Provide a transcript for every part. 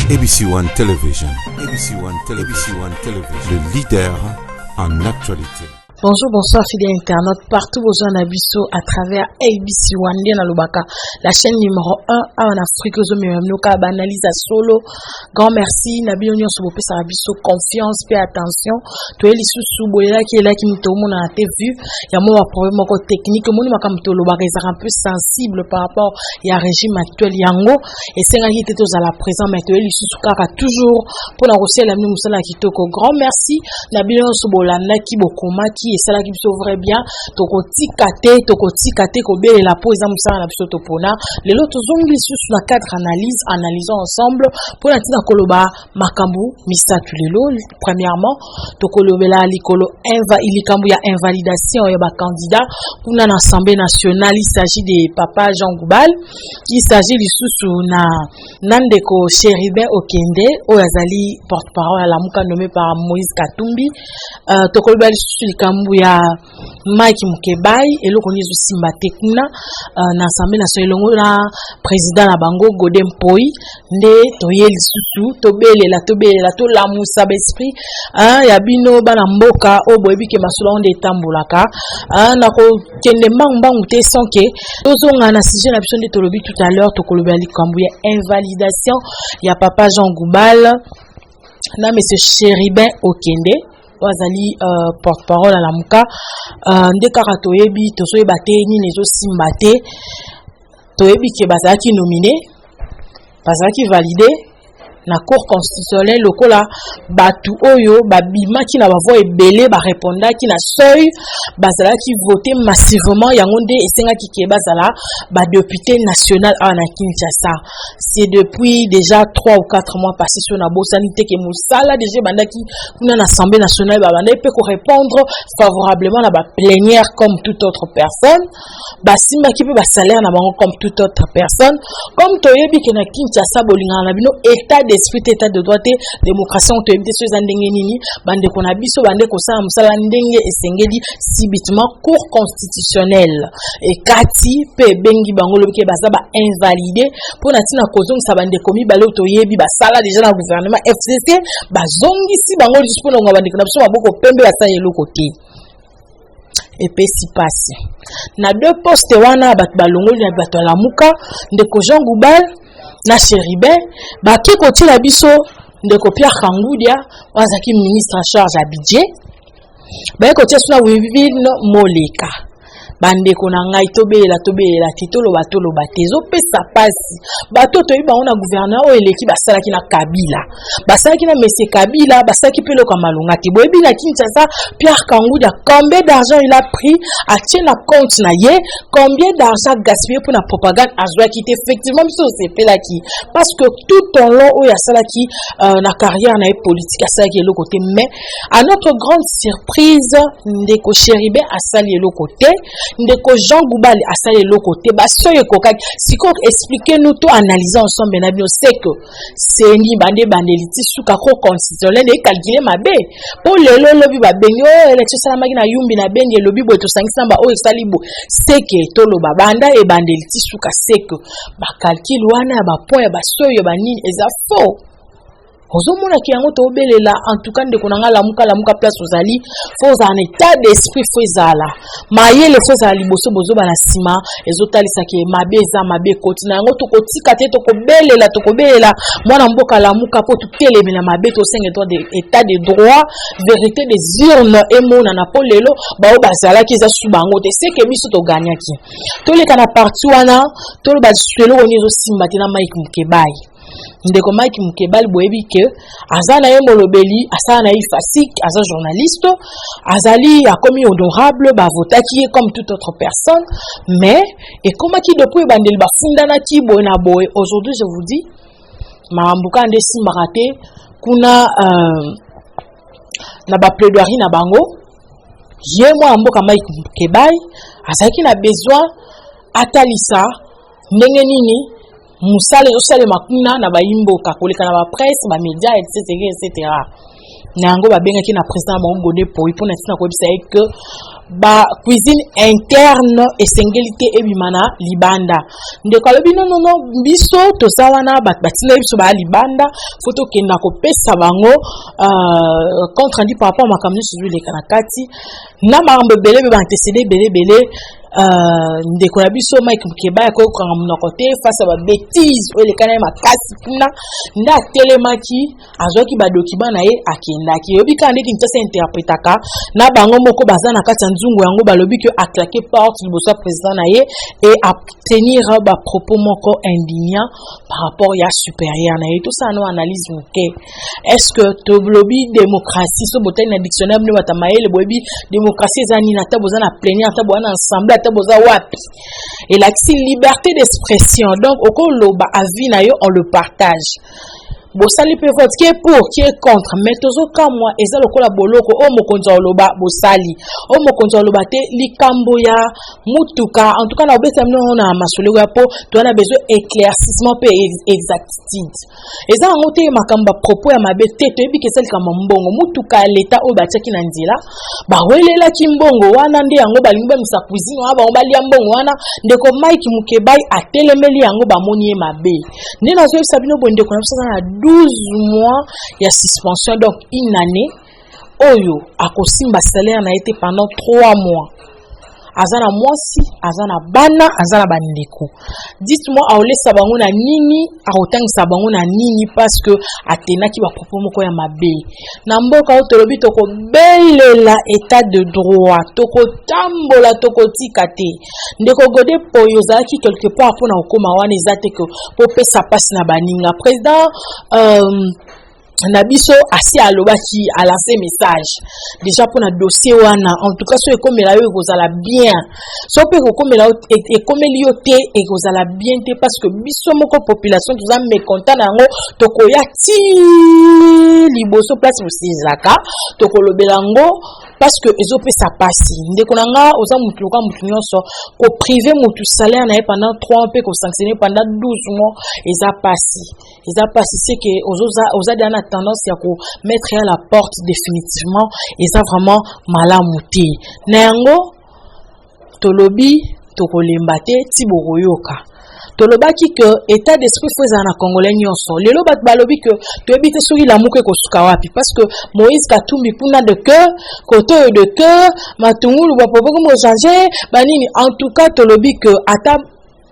ABC One Television, ABC One Television, ABC One Television, le leader en actualité. Bonjour, bonsoir, fidèles internautes, partout besoin na biso à travers ABC One, nde nalobaka, la chaîne numéro 1 en Afrique, ozomema bino kaka baanalyse ya solo. Grand merci na bino nyonso bopesaka biso confiance pe attention. Toye lisusu boyelaki elaki moto omonana te vu ya mwa baproblème moko technique. Omoni makambo tolobaka ezalaka un peu sensible par rapport ya régime actuel, yango esengaki te tozala présent, mais toye lisusu kaka toujours mpona kosalela bino mosala ya kitoko. Grand merci na bino nyonso bolandaki, bokomaki, esalaki biso vrai bien. Tokotika te, tokotika te kobelela mpo eza mosala na biso topona. Lelo tozongi lisusu na cadre analyse, analysons ensemble mpona ntina koloba makambo misato lelo. Premièrement, tokolobela likolo likambo ya invalidation ya bacandidat kuna na Assemblée nationale. Il s'agit de papa Jean Goubal, il s'agit lisusu na ndeko Chérubin Okende oyo azali porte-parole ya Lamuka nommé par Moïse Katumbi. Tokoloba lisusu likambo ya Mike Mukebai, eloko nini ezosimba te kuna na Assemblée nationale elongo na président na bango Godé Mpoyi. Nde toye lisusu tobelela, tobelela, tolamusa baesprit ya bino bana mboka oyo boyebi ke masolo yango nde etambolaka. Nakokende mbangu mbangu te sans ke tozonga na sujet na biso nde tolobi tout à l'heure. Tokolobela likambo ya invalidation ya papa Jean Goubal na monsieur Chérubin Okende oyo azali porte-parole ya Lamuka. Nde kaka toyebi, tozoyeba te nini ezosimba te. Toyebi ke bazalaki nominé, bazalaki validé na Cour constitutionnelle lokola bato oyo babimaki na bavoix ebele, barépondaki na seuil, bazalaki voté massivement. Yango nde esengaki ke bazala badéputé national awa na Kinshasa. C'est depuis déjà 3 ou 4 mois passé, so nabosani te, ke mosala déjà ebandaki kuna na Assemblée nationale. Babandaki mpe korépondre favorablement na baplénière comme toute autre personne, basimbaki mpe basalaire na bango comme toute autre personne. Comme toyebi ke na Kinshasa bolingaka na bino état d'esprit te, état de droit te, démocratie ngo toyebi te so eza ndenge nini. Bandeko na biso bande kosala mosala ndenge esengeli. Subitement, Cour constitutionnelle ekati mpe ebengi bango, elobi ke baza bainvalide mpo na ntina kozongisa bandeko mibale oyo toyebi basala déjà na gouvernement FCC. Bazongisi bango lisusu mpona konga bandeko na biso maboko pembe, basala eloko te. Epesi mpasi na deux poste wana bato balongoli na bato ya Lamuka, ndeko Jean Goubal na Chérubin. Bake kotiela biso ndeko Pierre Kangudia oyo azalaki ministre en charge ya budget, baye kotia so na Wivine Moleka. Bandeko na ngai, tobelela, tobelela te, toloba, toloba te, ezopesa mpasi. Bato toyebi bango na gouvernement oyo eleki, basalaki na Kabila, basalaki na monsieur Kabila, basalaki mpe eloko ya malonga te. Boyebi na Kinshasa, Pierre Kangudia, combien d'argent il a pris, atie na compte na ye, combien d'argent gaspillé mpona propagande azwaki te. Effectivement, biso osepelaki parce que tout au long oyo asalaki na carrière na ye politique, asalaki eloko te. Mais à notre grande surprise, ndeko Chérubin asali eloko te, ndeko Jean Goubal asali eloko te. Basoyo ekokaki sikoyo, explique nous to analyse ensemble na bino. C'est que CENI bande ebandeli ti suka, Cour constitutionnelle ecalcule mabe mpo lelo elobi babengi oyo élection esalamaki na Yumbi na Bengi, elobi boye, tosangisi na baoyo esali boye. Seke toloba banda ebandeli ti suka, seke bacalcul wana ya bapoint ya basoyo ya banini eza faux. Ozomonaki yango, tobelela. En tout cas, ndeko na nga, lamuka, lamuka place ozali. Faut ozala na état d'esprit, faut ezala mayele, faut ezala liboso, bozoba na nsima. Ezotalisaki mabe eza mabe ekoti na yango. Tokotika te, tokobelela, tokobelela. Mwana mboka, lamuka mpo totelemela mabe. Tosenga état de droit, vérité des urnes emonana, mpo lelo bao bazalaki eza su bango te. Seke biso toganyaki. Toleka na parti wana, toloba lisusu eloko nini ezosimba te na Mike Mukebai. Ndeko Mike Mukebali, boyebi ke aza na ye molobeli, asala na ye fasik, aza journaliste, azali akomi honorable, bavotaki ye comme toute autre personne. Mais ekomaki depuis ebandeli bafundanaki boye na boye. Aujourd'hui, je vous dis, makambo kaka nde esimbaka te kuna na baplaidoirie na bango. Ye mwana mboka Mike Mukebai azalaki na besoin atalisa ndenge nini mosala ezosalema kuna na bayimboka, koleka na bapresse, bamédia, etc etc. Na yango babengaki na président na bango Godé Mpoyi mpona ntina koyebisa ye ke Ba cuisine interne esengeli te ebima na libanda. Ndeko alobi nonono, biso toza wana, bato batindaki biso baya libanda, fo tokenda kopesa bango compte rendu par rapport makambo nyonso ezoleka na kati na makambo ebele mpe baantécédé ebele ebele. Ndeko na biso Mike Mukebayi akoki kokanga monoko te face ya babêtises oyo elekani ye makasi kuna. Nde atelemaki, azwaki badocument na ye, akendaki. Oyebi kaka nde Kinshasa interprétaka na bango moko baza na kati ya nzungu yango. Balobi ke aclaquer porte liboso ya président na ye et atenir bapropos moko indignant par rapport ya supérieur na ye. Tosala no analyse moke. Est ce que tolobi démocratie? So botali na dictionnaire, bino bato mayele boyebi démocratie eza nini. Ata boza na plénière, ata boza na ensemble, ata boza wapi, elakisi liberté d'expression. Donc okoloba avis na yo, on le partage, bosali mpe vote, qui est pour, qui est contre. Mais tozokamwa, eza lokola boloko oyo mokonzi aloba bosali, oyo mokonzi aloba te. Likambo ya mutuka, en tout cas na obeta bino na masolo ya po toza na besoin éclaircissement mpe exactitude. Eza yango te makambo ya propos ya mabe te. Toyebi ke eza likambo ya mbongo, mutuka ya leta oyo batiaki na nzela, bawelelaki mbongo wana. Nde yango balingi bamisa cuisine wana, bango balia mbongo wana. Ndeko Mike Mukebayi atelemeli yango, bamoni ye mabe. Nde nazoyebisa bino boye, ndeko na biso aza na 12 mois ya suspension, donc une année oyo akosimba salaire na ye te pendant 3 mois. Aza na mwasi, aza na bana, aza na bandeko. Dites-moi, aolesa bango na nini? Akotangisa bango na nini? Parce que atenaki bapropos moko ya mabe na mboka oyo. Tolobi tokobelela état de droit, tokotambola, tokotika te. Ndeko Godé Mpoyi, ozalaki quelque part mpona kokóma wana, eza te ke popesa mpasi na baninga. Président na biso asi alobaki, alance message déjà mpona dossier wana. En tout cas, so ekomela yo, ekozala bien. So mpe ekokomela, ekomeli yo te, ekozala bien te, parce que biso moko population toza mécontent na yango. Tokoya ti liboso place bosizaka, tokolobela yango, parce que ezopesa pasi. Ndeko na nga, oza mutu lokola mutu nyonso. Kopriver mutu salaire na ye pendant 3 mois mpe kosanctionner pendant 12 mois, eza pasi, eza pasi. C'est que oza deja na tendance ya komettre ya la porte définitivement. Eza vraiment malamu te. Na yango tolobi tokolemba te ti bokoyoka. Tolobaki ke état d'esprit fo ezala na Congolais nyonso. Lelo bato balobi ke toyebi te soki Lamuka ekosuka wapi, parce que Moïse Katumbi kuna de cœur, kote oyo de cœur, Matungulu bapopo komo changer banini. En tout cas, tolobi ke ata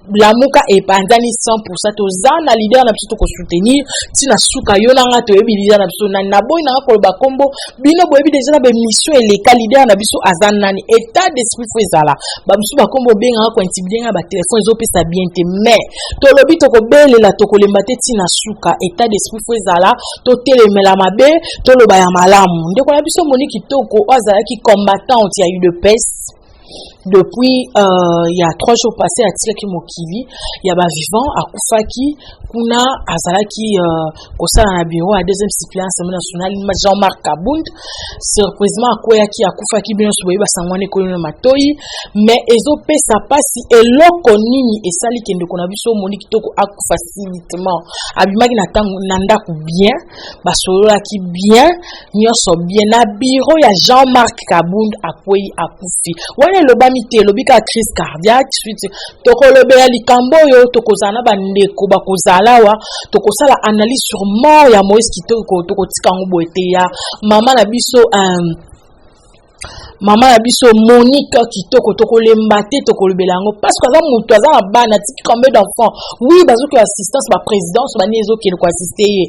Lamuka epanzani 100, toza na leader na biso, tokosoutenir ntina suka. Yo na nga toyebi leader na biso nani. Naboyi nanga koloba kombo, bino boyebi deja na baémission eleka leader na biso aza nani. État d'esprit fo ezala. Bamosusu bakombo obengaka kointimider nga batelefone, ezopesa bien te. Mais tolobi tokobelela, tokolemba te ntina suka. État d'esprit fo ezala, totelemela mabe, toloba ya malamu. Ndeko na biso Monique Kitoko, oyo azalaki combattante ya UDPS, depuis il y a 3 jours passés atikaki mokili ya bavivant, akufaki kuna. Azalaki kosala na bureau ya deuxième suppléant Assemblée nationale, Jean-Marc Kabund. Surprisement akweyaki, akufaki. Bino nyonso boyeba sango wana ekoli na matoi. Mais ezopesa mpasi, eloko nini esali ke ndeko na biso Monique Kitoko akufa subitement? Abimaki na ntango na ndako bien, basololaki bien, nyonso bien, na bureau ya Jean-Marc Kabund, akwei, akufi. Wana elobami te, elobi kaka crise cardiaque suite. Tokolobela likambo oyo, tokozala na bandeko bakozala awa, tokosala analyse sur mort ya Moïse Kitoko. Tokotika yango boye te, ya mama na biso, mama na biso Monique Kitoko. Tokolemba te, tokolobela yango, parce que aza moto aza na bana, atiki combien d'enfants? Oui, bazoki assistance, baprésidence bani ezokende koassister ye.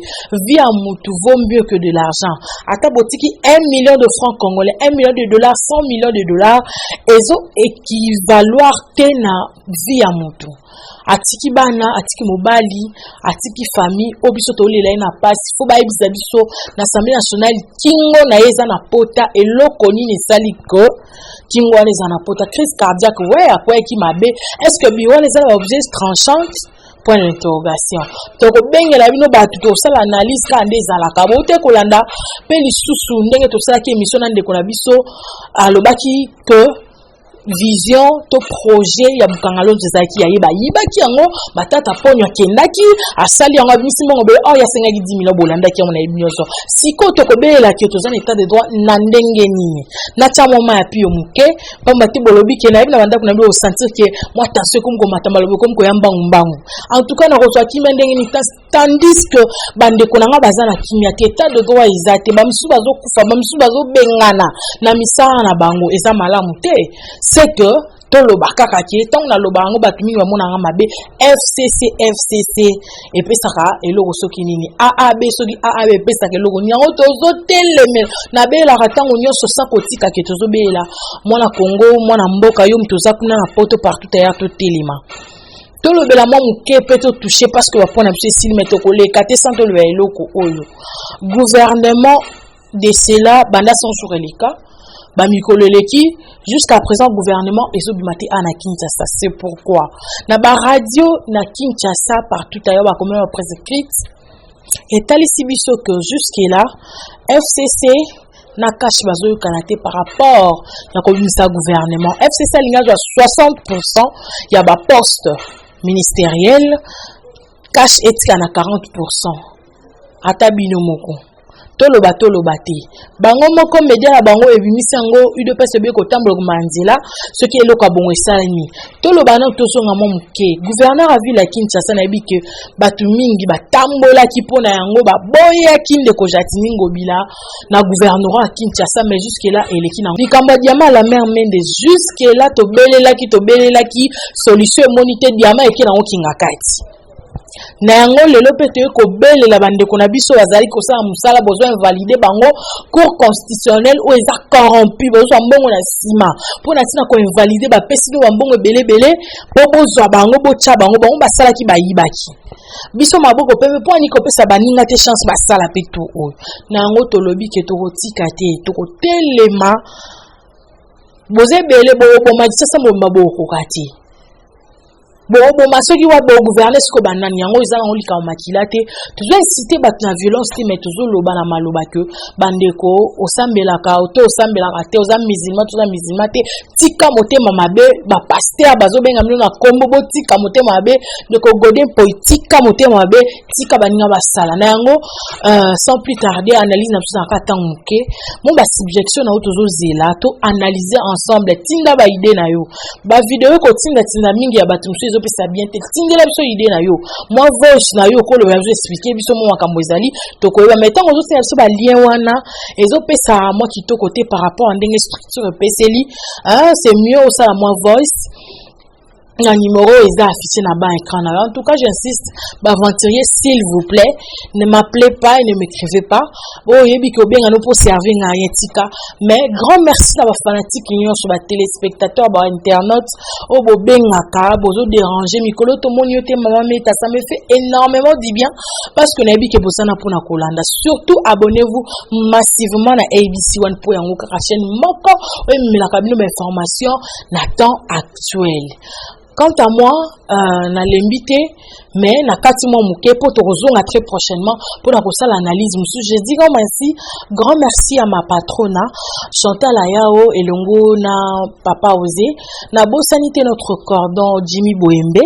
Vie ya motu vaut mieux que de l'argent. Ata botiki 1 million de francs congolais, 1 million de dollars, 100 millions de dollars, ezo équivaloir te na vie ya motu. Atiki bana, atiki mobali, atiki famille oyo biso tolela ye na pasi. Fo bayebisa biso na Assemblée nationale, kingo na ye eza na pota. Eloko nini esali ke kingo wana eza na pota? Crise cardiaque, we akweyaki mabe. Est ce que bi wana eza na baobjet tranchante? Point d'interrogation. Tokobengela bino bato, tosala analyse kaka nde ezalaka bote kolanda. Mpe lisusu, ndenge tosalaki émission na ndeko na biso, alobaki ke Vision to projet ya Bukanga Lonzo ezalaki ya ye, bayibaki yango. Matata Ponyo akendaki, asali yango, abimisi mbongo bele oyo asengaki 10 million. Bolandaki yango na yebi nyonso. Sikoyo tokobelelaki yo, toza na état de droit na ndenge nini? Natya mwa mai ya pio moke, pamba te bolobi ke nayebi na bandako na bino osentir ke mwa tension ekomi komata, maloba ekomi koya mbangu mbangu. En tout cas, nakozwa kimia ndenge nini, tandis que bandeko na nga baza na kimia te? État de droit eza te, bamisusu bazokufa, bamisusu bazobengana na misala na bango. Eza malamu te. C'est que toloba kaka ke ntango naloba yango, bato mingi bamonanga mabe. FCC, FCC epesaka eloko soki nini? AAB, soki AAB epesaka eloko nini? Yango tozotelemela. Nabelaka ntango nyonso sa kotika ke tozobela mwana Kongo, mwana mboka. Yo moto oza kuna na Poto, partout aya, totelema, tolobela mwa moke mpe totouche, parce que bapoint na biso esili, me tokoleka te sans tolobela eloko oyo. Gouvernement de cela, banda 100 jours eleka, bamikolo eleki, jusqu'à présent gouvernement ezobima te a na Kinshasa. C'est pourquoi na baradio na Kinshasa, partout ailleurs, bakomi na bapresse écrite etalisi biso que jusque là FCC na CACH bazoyokana te par rapport ya kobimisa gouvernement. FCC alingi azwa 60 ya baposte ministériel, CACH etika na 40. Ata bino moko toloba, toloba te. Bango moko media na bango ebimisi yango. UDPS eboyi kotambola koma nzela soki eloko ya bongo esalemi. Toloba nano, tozonga mwa moke. Gouverneur ya ville ya Kinshasa, nayebi ke bato mingi batambolaki mpona yango, baboyaki ndeko Gentiny Ngobila na gouvernorat ya Kinshasa, mais jusque là eleki na likambo ya diamant. Lambert Mende, jusque là tobelelaki, tobelelaki, solution emoni te. Diamant eke nango kinga kati na yango. Lelo mpe toyei kobelela bandeko na biso bazali kosala mosala, bozwa invalider bango. Cour constitutionnelle oyo eza corrompu, bozwa mbongo na nsima mpo na ntina koinvalider. Bapesi bino bambongo ebeleebele mpo bozwa bango, botya bango. Bango basalaki, bayibaki biso maboko pembe. Mpo ani kopesa baninga te chance basala mpe to oyo na yango? Tolobi ke tokotika te, tokotelema. Boza ebele, boboma Kinshasa mobimba, bokokoka te. Boboma soki wa bogouverne sikoyo banani? Yango eza nango likambo makila te. Tozo incite bato na violence te, mais tozoloba na maloba ke bandeko, osambelaka to osambelaka te, oza musulman to oza musulman te, tika motema mabe. Bapasteur bazobenga bino na nkombo, botika motema mabe. Ndeko Godin Poi, tika motema mabe, tika baninga basala na yango. Sans plus tarder, analyse na biso ezalaka ntango moke mo basubjection na yo tozozela to analyser ensemble. Tinda baidée na yo, bavideo ekotindatinda mingi ya bato mosusu ezopesa bien te. Tindela biso idée na yo, mwa voice na yo, okoloba biso, explique biso mwa makambo ezali, tokoyeba. Mais ntango ozotinda biso balien wana, ezopesa mwa kitoko te par rapport à ndenge structure epeseli. C'est mieux osala mwa voice na numéro eza affiché na bas écran na. En tout cas, j'insiste, baaventurier, s'il vous plaît, ne m'appelez pas et ne m'écrivez pas. Oyebi ke obenga no mpo servir nga rien, tika. Mais grand merci na bafanatique nyonso, batéléspectateur, bainternaute oyo bobengaka, bozodéranger mikolo tomoni yo te. Mama Meta, ça me fait énormément du bien parce que nayebi ke bosana mpona kolanda. Surtout, abonnez-vous massivement na ABC One, mpo yango kaka chaîne moko oyo ememelaka bino bainformation na temps actuel. Quant à moi, nalembi te, mais na kati mwa moke mpo tokozonga très prochainement mpona kosala analyse mosusu. Je dis grand merci, grand merci à ma patrona Chantal Ayao elongo na papa Osé. Nabosani te notre cordon Jimmy Boembe,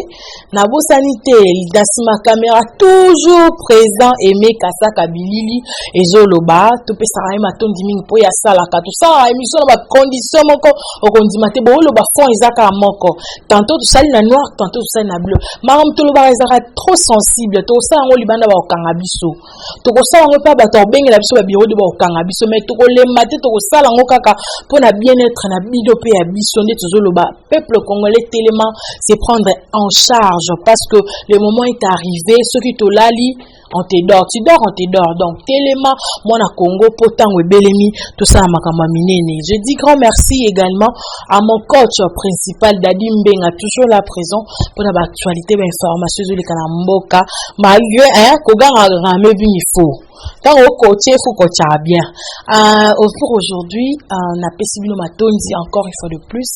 nabosani te na nsima caméra, toujours présent, Aimé Kasaka. Bilili ezoloba, topesaka ye matondi mingi mpo ye asalaka tosalaka émission na bacondition moko okondima te. Booloba fond eza kaka moko, tantôt tosali na noir, tantôt tosali na bleu. Makambo tolobaka ezalaka trop sensible. Tokosala yango libanda, bakokanga biso. Tokosala yango mpe bato bakobengela biso babiro de bakokanga biso, mais tokolemba te. Tokosala yango kaka mpona bien-être na bino mpe ya biso. Nde tozoloba, peuple congolais, telema, c'est prendre en charge, parce que le moment est arrivé. Soki tolali, on te dort, tu dors, on te dort. Donc telema, mwana Congo, po ntango ebelemi tosala makambo ya minene. Je dis grand merci également à mon coach principal Dadi Mbenga, toujours là présent mpona baactualité, bainformation ezoleka na mboka, malgré hein, koganga rame bini faux. Ntango okotie, faut kotiaka bien. Pour aujourd'hui, napesi bino matondi encore une fois de plus.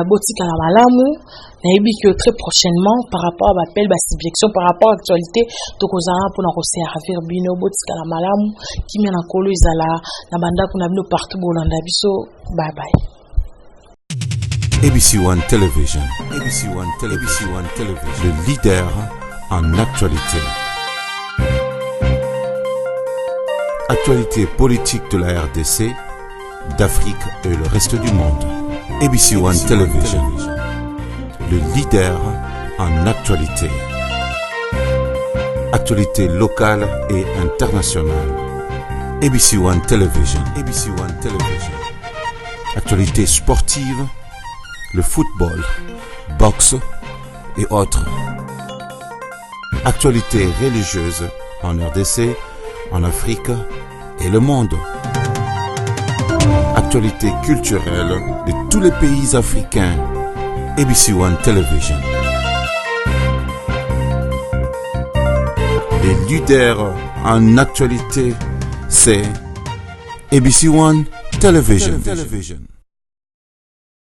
Botikala malamu. Nayebi ke très prochainement, par rapport à baappel, basubjection, par rapport à actualité, tokozala mpona koservir bino. Botikala malamu, kimia na Nkolo ezala na bandako na bino partout bolanda biso. Bye bye. ABC One Television, ABC One Television, ABC One Television, le leader en actualité. Actualité politique de la RDC, d'Afrique et le reste du monde. ABC One Television, le leader en actualité. Actualité locale et internationale. ABC One Television, ABC One Television. Actualité sportive, le football, boxe et autres. Actualité religieuse en RDC, en Afrique et le monde. Actualité culturelle de tous les pays africains. ABC One Television. Les leaders en actualité, c'est ABC One Television. Television.